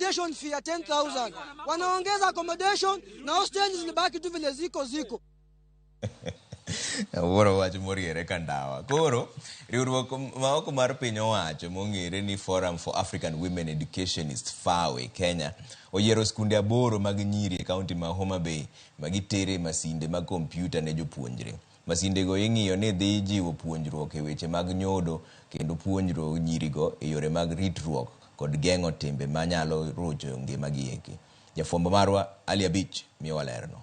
Accommodation fee ya 10,000 wanaongeza accommodation na hostel zilibaki tu vile ziko ziko. Wuoro wach moriere ka ndawa. Koro, riwruok ma oko mar piny owacho mong'ere ni Forum for African Women Educationists FAWE Kenya oyiero skunde 8 mag nyiri e kaunti ma Homa Bay ma gitere masinde mag kompyuta ne jopuonjre. Masindego ing'iyo ni dhi jiwo puonjruok e weche mag nyodo kendo puonjruok nyirigo e yore mag ritruok kod geng'o timbe manyalo rocho ngimagi eki. Jafwambo marwa Ali Abich miyowa lerno.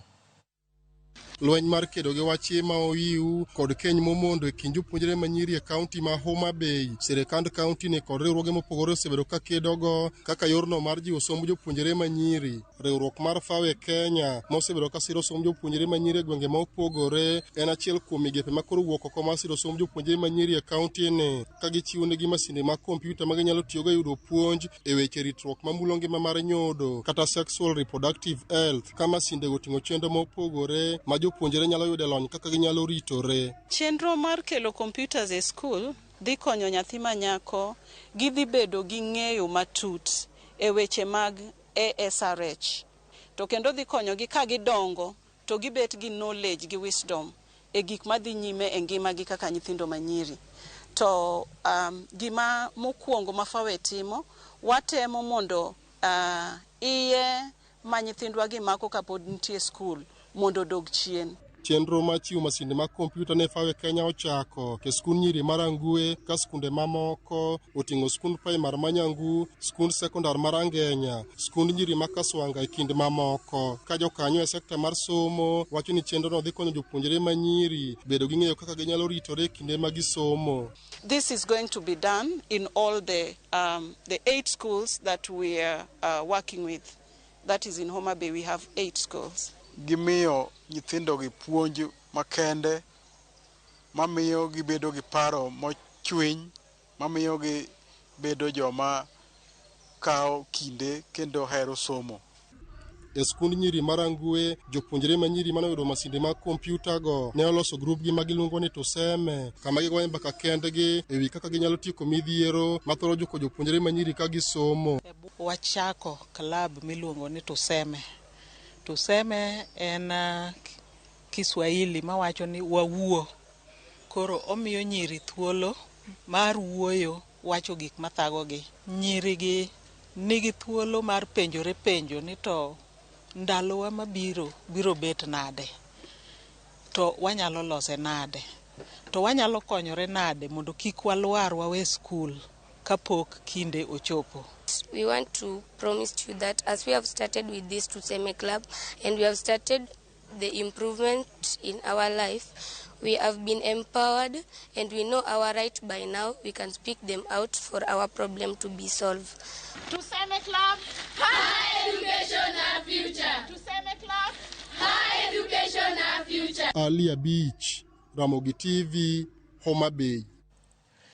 Lweny mar kedo gi wach ma oyiw kod keny momondo e kind jopuonjre ma nyiri e kaunti ma Homa Bay. Sirikand kaunti ni kod riwruoge mopogore osebedo ka kedogo kaka yorno mar jiwo somb jopuonjre ma nyiri. Riwruok mar FAWE Kenya ma osebedo ka siro somb jopuonjre ma nyiri e gwenge ma opogore en achiel kuom migepe ma koro wuok oko mar siro somb jopuonjre ma nyiri e kaunti ni ka gichiwo negi masinde mag kompyuta ma ginyalo tiyogo e yudo puonj e weche ritruok mamulo ngima mar nyodo kata sexual reproductive health, ka masindego oting'o chenro ma opogore ma jopuonjre nyalo yudo lony kaka ginyalo ritore. Chenro mar kelo computers e skul dhi konyo nyathi ma nyako, gidhi bedo gi ng'eyo matut e weche mag ASRH. To kendo dhi konyogi ka gidongo to gibet gi knowledge gi wisdom e gik madhi nyime e ngimagi kaka nyithindo manyiri. To gima mokwongo ma FAWE timo, watemo mondo iye ma nyithindwa gi mako kapod nitie skul mondo odog chien. Chenro mar chiwo masinde mag kompyuta ne FAWE Kenya ochako e skund nyiri mar Angue ka skunde mamoko oting'o skund primar ma Nyangu, skund sekondar mar Angenya, skund nyiri ma Kaswanga e kind mamoko. Ka jokanyo e sekta mar somo wacho ni chenrono dhi konyo jopuonjre ma nyiri bedo gi ng'eyo kaka ginyalo ritore e kinde ma gisomo. This is going to be done in all the 8 schools that we are working with. That is in Homa Bay, we have 8 schools. Gimiyo nyithindo gi puonj makende mamiyo gibedo gi paro mochwiny, mamiyo gibedo joma kawo kinde kendo hero somo. E skund nyiri mar Angue, jopuonjre ma nyiri mane oyudo masinde mag kompyuta go ne oloso grupgi ma giluongo ni Tuseme, kama gigoye mbaka kendgi e wi kaka ginyalo tieko midhiero mathoro juko jopuonjre ma nyiri ka gisomo. Wachako club miluongo ni Tuseme. Tuseme en Kiswahili mawacho ni wawuo. Koro omiyo nyiri thuolo mar wuoyo, wacho gik mathagogi. Nyiri gi nigi thuolo mar penjore penjo ni to ndalowa mabiro biro bet nade, to wanyalo lose nade, to wanyalo konyore nade mondo kik walwar wawe skul kapok kinde ochopo. We want to promise you that as we have started with this Tuseme Club and we have started the improvement in our life, we have been empowered and we know our right by now. We can speak them out for our problem to be solved. Tuseme Club, high education, our future. Tuseme Club, high education, our future. Alia Beach, Ramogi TV, Homa Bay.